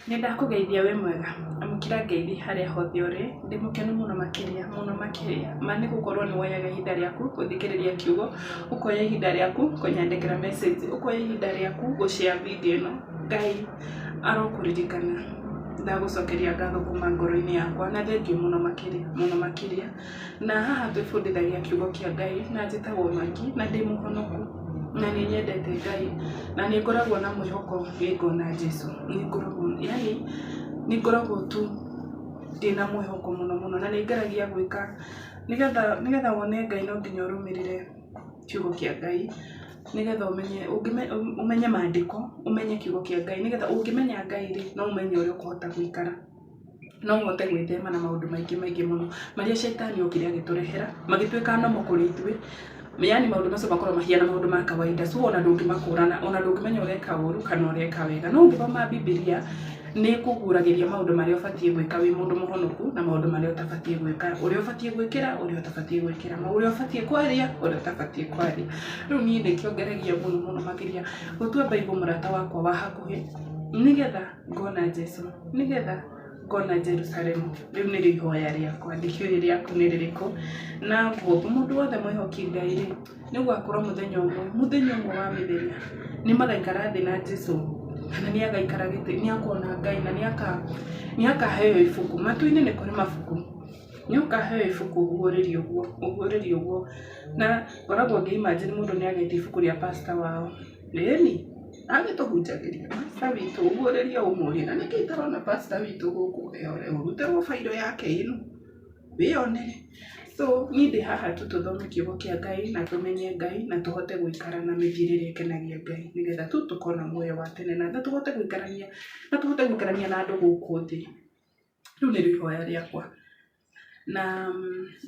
Nĩ ndakũgeithia wĩ mwega, amũkĩra ngeithi harĩa hothe ũrĩ, ndĩ mũkenu mũno makĩria mũno makĩria, ma nĩ gũkorwo nĩ woyaga ihinda rĩaku gũthikĩrĩria kiugo, ũkoya ihinda rĩaku kũnyandĩkĩra message, ũkoya ihinda rĩaku gũ share video ĩno, Ngai arokũririkana. Ndagũcokeria ngatho kuma ngoro-inĩ yakwa na thengiũ mũno makĩria mũno makĩria. Na haha twĩbundithagia kiugo kĩa Ngai na njĩtagwo Maggie na ndĩ mũhonoku na nĩ nyendete Ngai na nĩ ngoragwo na mwĩhoko nĩ ngona Jesũ. Nĩ ngoragwo yaani nĩ ngoragwo tu ndĩna mwĩhoko mũno mũno na nĩ ngeragia gwĩka nĩgetha wone Ngai no nginya ũrũmĩrĩre kiugo kĩa Ngai, nĩgetha ũmenye ũmenye maandĩko, ũmenye kiugo kĩa Ngai, nĩgetha ũngĩmenya Ngai rĩ, no ũmenye ũrĩa ũkũhota gũikara. No ũhote gwĩthema na maũndũ maingĩ maingĩ mũno marĩa caitani okire agĩtũrehera, magĩtuĩka normal kũrĩ ithuĩ, yaani maũndũ macio makoragwo mahiana maũndũ ma kawaida, so ona ndũngĩmakũrana, ona ndũngĩmenya ũreka ũru kana ũreka wega. No ũngĩthoma Bibilia, nĩ ĩkũguũragĩria maũndũ marĩa ũbatiĩ gwĩka wĩ mũndũ mũhonoku na maũndũ marĩa ũtabatiĩ gwĩka, ũrĩa ũbatiĩ gwĩkĩra, ũrĩa ũtabatiĩ gwĩkĩra, ũrĩa ũbatiĩ kwaria, ũrĩa ũtabatiĩ kwaria. Rĩu niĩ nĩkĩo ngeragia mũno mũno makĩria gũtua Bible mũrata wakwa wa hakuhĩ, nĩgetha ngona Jesũ, nĩgetha ngona Jerusalemu. Rĩu nĩrĩo ihoya rĩakwa, ndikĩũĩ rĩaku nĩ rĩrĩkũ. Na hope mũndũ wothe mwĩhoki Ngai rĩ, nĩ gũgakorwo mũthenya ũmwe, mũthenya ũmwe wa mĩthenya, nĩ magaikara thĩ na Jesũ, kana nĩ agaikara gĩtĩ, nĩ akona Ngai na nĩ akaheo ibuku. Matu-inĩ nĩ kũrĩ mabuku, nĩ ũkaheo ibuku ũguũrĩrio ũguo, ũguũrĩrio ũguo. Na ngoragwo ngĩ imagine mũndũ nĩ agetia ibuku rĩa pastor wao. Ĩni, agĩtũhunjagĩria pastor witũ ũguũrĩrio ũmũrie na nĩkĩ itarona pastor witũ gũkũ ũrutĩrwo bairo yake ĩno wĩyonere. So niĩ ndĩ haha tu tũthome kiugo kĩa Ngai na tũmenye Ngai na tũhote gũikara na mĩthiĩre ĩrĩa ĩkenagia Ngai nĩgetha tu tũkona muoyo wa tene na tũhote gũikarania na tũhote gũikarania na andũ gũkũ thĩ. Rĩu nĩrĩo ihoya rĩakwa. Na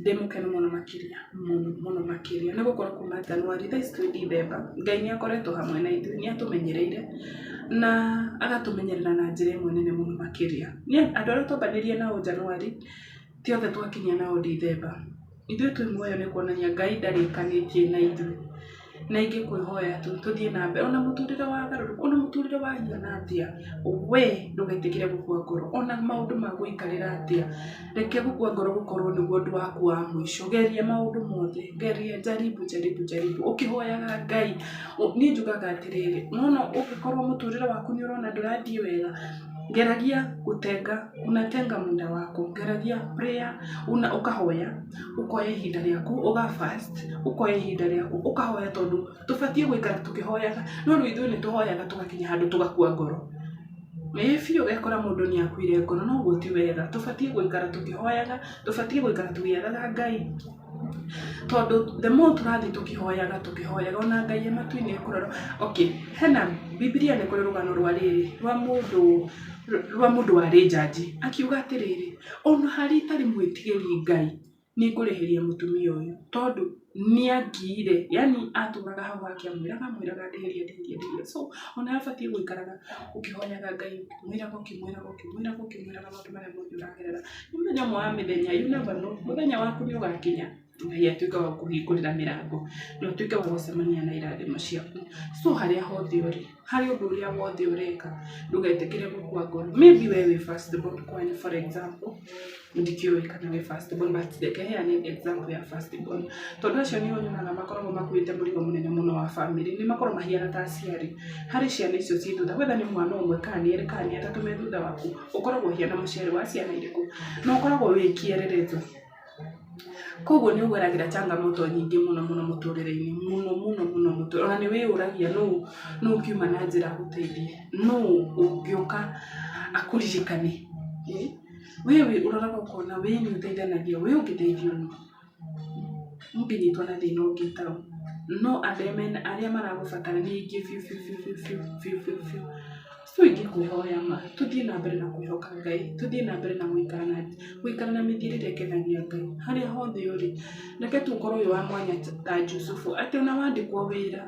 ndĩ mũkenu mũno makĩria, mũno mũno makĩria nĩ gũkorwo kuma January thaa ici twĩ December, Ngai nĩ akoretwo hamwe na ithuĩ, nĩ atũmenyereire na agatũmenyerera na njĩra ĩmwe nene mũno makĩria. Andũ arĩa twambanĩirie nao January, ti othe twakinya nao December. Ithuĩ twĩ muoyo nĩ kuonania Ngai ndarĩkanĩtie na ithuĩ. Na ingĩkwĩhoya tu tũthiĩ na mbere ona mũtũrĩre wagarũrũka, ona mũtũrĩre wahiana atĩa, we ndũgetĩkĩre gũkua ngoro, ona maũndũ magũikarĩra atĩa, reke gũkua ngoro gũkorwo nĩguo ũndũ waku wa mũico. Geria maũndũ mothe, geria, jaribu jaribu jaribu, ũkĩhoyaga Ngai. Niĩ njugaga atĩrĩrĩ, nĩwona ũngĩkorwo mũtũrĩre waku nĩ ũrona ndũrathiĩ wega, geragia gũtenga, unatenga muda wako, geragia prayer, ũkahoya. Ũkoya ihinda rĩaku ũga fast, ũkoya ihinda rĩaku ũkahoya tondũ tũbatiĩ gũikara tũkĩhoyaga, no rĩu ithuĩ nĩ tũhoyaga tũgakinya handũ tũgakua ngoro. Ĩĩ biũ ũgekora mũndũ nĩ akuire ngoro no ũguo ti wega, tũbatiĩ gũikara tũkĩhoyaga, tũbatiĩ gũikara tũgĩethaga Ngai, tondũ the more tũrathiĩ tũkĩhoyaga tũkĩhoyaga ona Ngai e matu-inĩ ekũrora. Okay, hena, Bibilia nĩ kũrĩ rũgano rwa rĩrĩ, rwa mũndũ, rwa mũndũ warĩ njanji, akiuga atĩrĩrĩ, Ona harĩa itarĩ mwĩtigĩri Ngai, nĩ ngũrĩhĩria mũtumia ũyũ tondũ nĩ angiire, yaani atũraga hau hake amwĩraga amwĩraga ndĩhĩria ndĩhĩria ndĩhĩria. So onawe ũbatiĩ gũikaraga ũkĩhoyaga Ngai ũkĩmwĩraga ũkĩmwĩraga ũkĩmwĩraga ũkĩmwĩraga maũndũ marĩa mothe ũragerera. Mũthenya ũmwe wa mĩthenya, you never know, mũthenya waku nĩ ũgakinya Ngai atuĩke wa gũkũhingũrĩra mĩrango na ũtuĩke wa gũcemania na irathimo ciaku. So harĩa hothe ũrĩ, harĩ ũndũ ũrĩa wothe ũreka, ndũgetĩkĩre gũkua ngoro. Maybe we wĩ first born kwanyu for example, ndikĩũĩ kana wĩ first born but reke heane example ya first born. Tondũ acio nĩo nyonaga makoragwo makuĩte mũrigo mũnene mũno wa bamĩrĩ, nĩ makoragwo mahiana ta aciari harĩ ciana icio ciĩ thutha, whether nĩ mwana ũmwe kana nĩ erĩ kana nĩ atatũ me thutha waku, ũkoragwo ũhiana mũciari wa ciana irĩkũ, na ũkoragwo wĩ kĩererezo. Koguo nĩ ũgeragĩra changamoto nyingĩ mũno mũno mũtũrĩre-inĩ, mũno mũno mũno mũtũrĩre-inĩ, ona nĩ wĩyũragia nũ nũ ũngiuma na njĩra agũteithie, nũ ũngĩũka akũririkane, we ũroraga ũkona we nĩ ũteithanagia, we ũngĩteithio nũ? Ũngĩnyitwo na thĩna ũngĩ ta ũ? No andũ arĩa maragũbatara nĩ aingĩ biũ biũ biũ biũ biũ biũ biũ. So ingĩkwĩhoya ma, tũthiĩ na mbere na kwĩhoka Ngai, tũthiĩ na mbere na gũikara na gũikara na mĩthiĩre ĩrĩa ĩkenagia Ngai, harĩa hothe ũrĩ, reke tu ũkorwo wĩ wa mwanya ta Jusufu, atĩ ona wandĩkwo wĩra,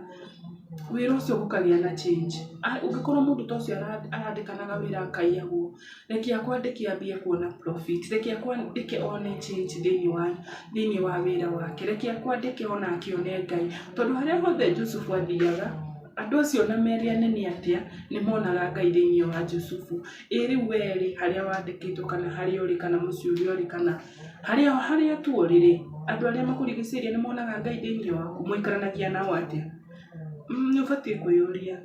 wĩra ũcio gũkagĩa na change. Ũngĩkorwo mũndũ ta ũcio arandĩkanaga wĩra akaiyagwo, reke akwandĩke ambie kuona profit, reke akwandĩke one change thĩiniĩ wa thĩiniĩ wa wĩra wake, reke akwandĩke onake one Ngai, tondũ harĩa hothe Jusufu athiaga. Andũ acio ona merĩ anene atĩa, nĩ monaga Ngai thĩinĩ wa Jusufu. Ĩ rĩu we rĩ, harĩa wandĩkĩtwo kana harĩa ũrĩ kana mũciĩ ũrĩa ũrĩ kana harĩa harĩa tu ũrĩ rĩ, andũ arĩa makũrigicĩirie nĩ monaga Ngai thĩinĩ waku? Mũikaranagia nao atĩa? Nĩ ũbatiĩ kwĩyũria,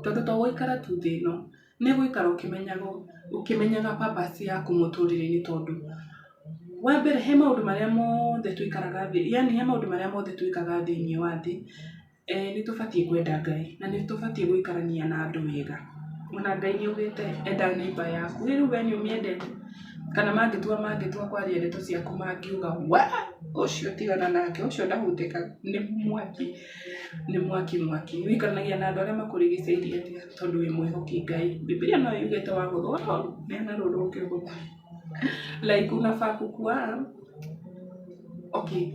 tondũ to gũikara tu thĩ ĩno, nĩ gũikara ũkĩmenyaga ũkĩmenyaga purpose yaku mũtũrĩre-inĩ tondũ, wa mbere he maũndũ marĩa mothe twĩkaraga thĩ, yaani he maũndũ marĩa mothe twĩkaga thĩiniĩ wa thĩ, nĩ tũbatiĩ kwenda Ngai na nĩ tũbatiĩ gũikarania na andũ wega. Ona Ngai nĩ augĩte enda neighbour yaku, rĩu we nĩ ũmĩendete? Kana mangĩtua mangĩtua kwaria ndeto ciaku mangiuga we ũcio tigana nake, ũcio ndahutĩkaga nĩ mwaki, nĩ mwaki mwaki. Ũikaranagia na andũ arĩa makũrigicĩirie atĩa tondũ wĩ mwĩhoki Ngai. Bibilia no yugĩte wagũthwo neana rũrũ ũngĩgũthwo. Like unafaa kukua okay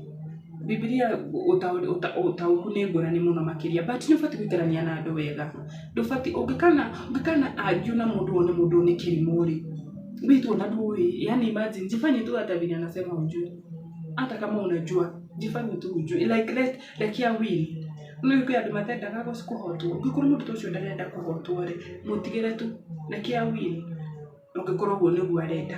Bibilia ũtaũku nĩ ngũrani mũno makĩria but nĩ ũbatiĩ gũikarania na andũ wega. Ndũbatiĩ ũngĩkana ũngĩkana argue na mũndũ wone mũndũ ũyũ nĩ kĩrimũ rĩ, we tu ona ndũĩ. Yani imagine jifanye tu hata venye anasema hujui. Hata kama unajua jifanye tu hujui. Like let reke a win. Nĩ kwĩ andũ matendaga kũhotwo. Ũngĩkorwo mũndũ ta ũcio ndarenda kũhotwo rĩ, mũtigĩre tu reke a win. Ũngĩkorwo ũguo nĩguo arenda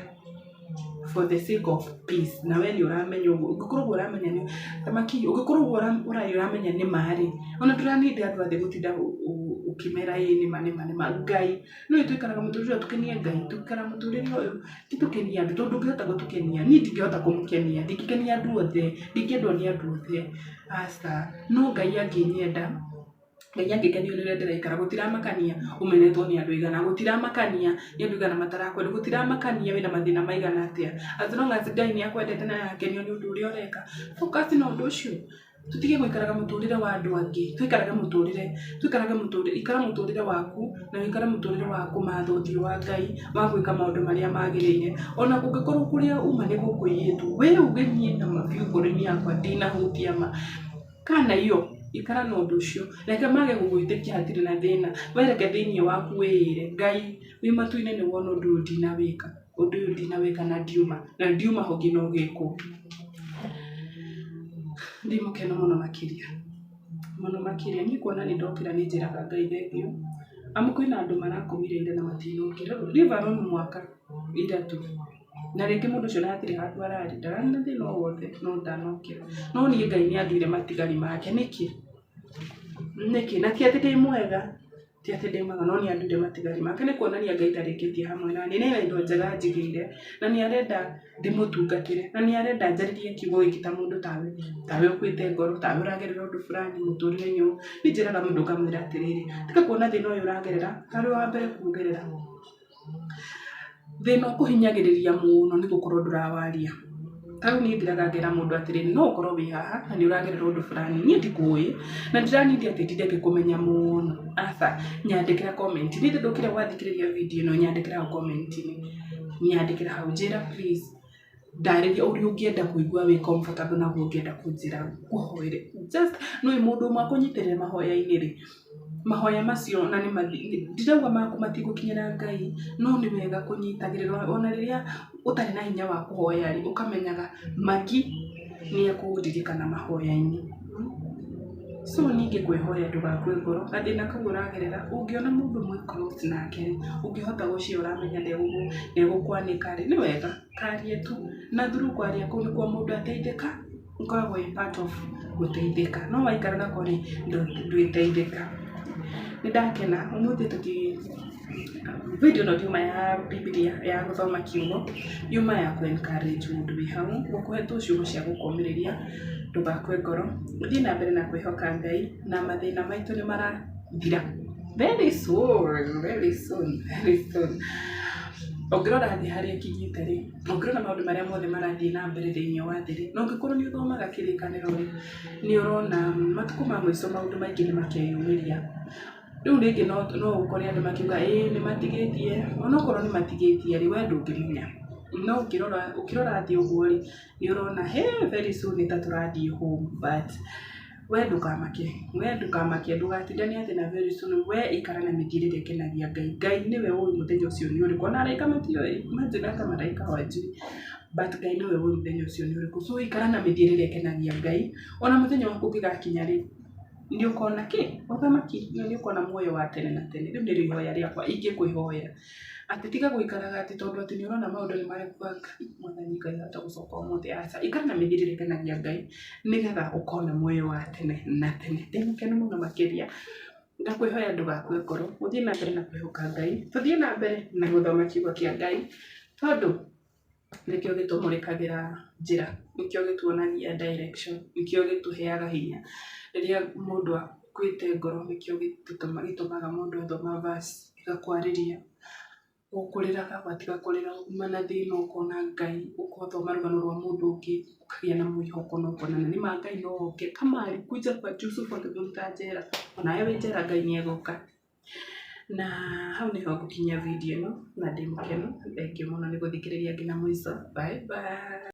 for the sake of peace na we nĩ ũramenya ũguo, ũngĩkorwo ũguo ũramenya nĩ thamaki ũngĩkorwo ũguo ũraria ũramenya nĩ ma rĩ, ona ndũra need andũ othe gũtinda ũkĩmera ĩĩ nĩma nĩma nĩma, Ngai, nĩ ũĩ tũikaraga mũtũrĩre ũyũ tũkenie Ngai, tũikaraga mũtũrĩre ũyũ ti tũkenie andũ tondũ ndũngĩhota gũtũkenia, niĩ ndingĩhota kũmũkenia, ndingĩkenia andũ othe, ndingĩendwo nĩ andũ othe, aca, no Ngai angĩnyenda Ngai angĩkenio nĩ ũrĩa ndĩraikara, gũtiramakania ũmenetwo nĩ andũ aigana, gũtiramakania nĩ andũ aigana matarakwenda, gũtiramakania wĩna mathĩna maigana atĩa, as long as Ngai nĩ akwendete na arakenio nĩ ũndũ ũrĩa ũreka, focus na ũndũ ũcio. Tũtige gũikaraga mũtũrĩre wa andũ angĩ, tũikarage mũtũrĩre, tũikarage mũtũrĩre, ikara mũtũrĩre waku na ũikare mũtũrĩre wa kũmatha ũthiũ wa Ngai, wa gwĩka maũndũ marĩa magĩrĩire. Ona kũngĩkorwo kũrĩa uma nĩ gũkũiyĩtwo, we uge niĩ nama biũ ngoro-inĩ yakwa ndinahutia ma. Kana iyo, ikara na ũndũ ũcio. Reke mage gũgwĩtĩkia hatirĩ na thĩna. We reke thĩinĩ waku wĩĩre, Ngai wĩ matu-inĩ nĩ wona ũndũ ũyũ ndinawĩka, ũndũ ũyũ ndinawĩka na ndiuma, na ndiuma ho nginya ũgĩkwo. Ndĩ mũkenu mũno makĩria, mũno makĩria. Niĩ kuona nĩ ndokĩra nĩ njĩraga Ngai thengiũ, amu kwĩna andũ marakomire ira na matinokĩra, leave alone mwaka, ira tu. Na rĩngĩ mũndũ ũcio ona hatirĩ handũ ararĩ, ndararĩ na thĩna o wothe no ndanokĩra. No niĩ Ngai nĩ anduire matigari make, nĩkĩ? Nĩkĩ? Na ti atĩ ndĩ mwega, ti atĩ ndĩ mwega no nĩ anduire matigari make. Nĩ kuonania Ngai ndarĩkĩtie hamwe na niĩ, na ena indo njega anjigĩire, na nĩ arenda ndĩmũtungatĩre, na nĩ arenda njarĩrie kiugo gĩkĩ ta mũndũ tawe, tawe ũkuĩte ngoro, tawe ũragerera ũndũ fulani mũtũrĩre-inĩ ũyũ. Niĩ njĩraga mũndũ ngamwĩra atĩrĩrĩ, tiga kuona thĩna ũyũ ũragerera tarĩ wa mbere kũũgerera. Thĩna ũkũhinyagĩrĩria mũno nĩ gũkorwo ndũrawaria. Ta rĩu niĩ njĩraga ngera mũndũ atĩrĩrĩ, no ũkorwo wĩ haha na nĩ ũragerera ũndũ fulani, niĩ ndikũĩ na ndira need atĩ ndinde ngĩkũmenya mũno, aca, nyandĩkĩra comment. Niĩ ndũkire wathikĩrĩria video ĩno nyandĩkĩra hau comment -inĩ, nyandĩkĩra hau njĩra please ndarĩria ũrĩa ũngĩenda kũigua wĩ comfortable naguo ũngĩenda kũnjĩra ngũhoere. Just nĩ ũĩ mũndũ ũmwe akũnyitĩrĩre mahoya-inĩ rĩ, mahoya macio na nĩ ndirauga maku matigũkinyĩra Ngai, no nĩ wega kũnyitagĩrĩrwo ona rĩrĩa ũtarĩ na hinya wa kũhoya rĩ, ũkamenyaga Maki nĩ ekũndirikana mahoya-inĩ. So niĩ ingĩkwĩhoya ndũgakue ngoro, gathĩna kau ũragerera, ũngĩona mũndũ mwĩ close nake rĩ, ũngĩhota gũ share ũramenya ndegũkwanĩka rĩ, nĩ wega. Karie tu, na through kwaria kũu nĩkuo mũndũ ateithĩka, ĩkoragwo ĩ part of gũteithĩka, no waikara nako rĩ, ndwĩteithĩka. Nĩ ndakena, ũmũthĩ tũti, video ĩno ndiuma ya Bibilia ya gũthoma kiugo, yuma ya kũ encourage mũndũ wĩ hau, gũkũhe tu ciugo cia gũkũmĩrĩria, ndũgakue ngoro, ũthiĩ na mbere na kwĩhoka Ngai, na mathĩna maitũ nĩ marathira very soon, very soon, very soon. Ũngĩrora thĩ harĩa ĩkinyĩte rĩ, ũngĩrora maũndũ marĩa mothe marathiĩ na mbere thĩinĩ wa thĩ rĩ, na ũngĩkorwo nĩ ũthomaga kĩrĩkanĩro rĩ, nĩ ũrona matukũ ma mũico maũndũ maingĩ nĩ makeyumĩria. Rĩu rĩngĩ no ũkore andũ makiuga ĩĩ nĩ matigĩtie, onokorwo nĩ matigĩtie rĩ, we ndũngĩmenya. No ũkĩrora ũkĩrora thĩ ũguo rĩ, nĩ ũrona hĩ very soon nĩ ta tũrathiĩ home but we ndũkamake, we ndũkamake, ndũgatindane atĩ na very soon, we ikara na mĩthiĩre ĩrĩa ĩkenagia Ngai. Ngai nĩwe ũĩ mũthenya ũcio nĩ ũrĩkũ, ona araika matiũĩ, imagine hata maraika hawajui, but Ngai nĩwe ũĩ mũthenya ũcio nĩ ũrĩkũ. So ikara na mĩthiĩre ĩrĩa ĩkenagia Ngai, ona mũthenya waku ũngĩgakinya rĩ, Nĩ ũkona kĩ? Ũthamaki, nĩ ũkona muoyo wa tene na tene. Rĩu nĩrĩo ihoya rĩakwa ingĩkwĩhoera. Atĩ tiga gũikaraga atĩ tondũ atĩ nĩ ũrona maũndũ nĩ marekwo Mwathani Ngai ahota gũcoka ũmũthĩ. Aca, ikara na mĩthiĩre ĩrĩa ĩkenagia Ngai nĩgetha ũkona muoyo wa tene na tene. Ndĩ mũkenu mũno makĩria. Ndakwĩhoya ndũgakue ngoro, ũthiĩ na mbere na kwĩhoka Ngai, tũthiĩ na mbere na gũthoma kiugo kĩa Ngai tondũ nĩkĩo gĩtũmũrĩkagĩra njĩra, nĩkĩo gĩtuonagia direction, nĩkĩo gĩtũheaga hinya. Rĩrĩa mũndũ akuĩte ngoro nĩkĩo gĩtũmaga mũndũ athoma verse ĩgakwarĩria, ũkũrĩraga ũgatiga kũrĩra, uma na thĩna ũkona Ngai, ũgathoma rũgano rwa mũndũ ũngĩ ũkagĩa na mwĩhoko na ũkona nĩma Ngai no oke. Kama alikuja kwa Yusuf akĩmũruta njera, onawe wĩ njera Ngai nĩ egũka. Na hau nĩho ngũkinyia video ĩno na ndĩ mũkenu, thengiũ mũno nĩ gũthikĩrĩria nginya mũico. Bye bye.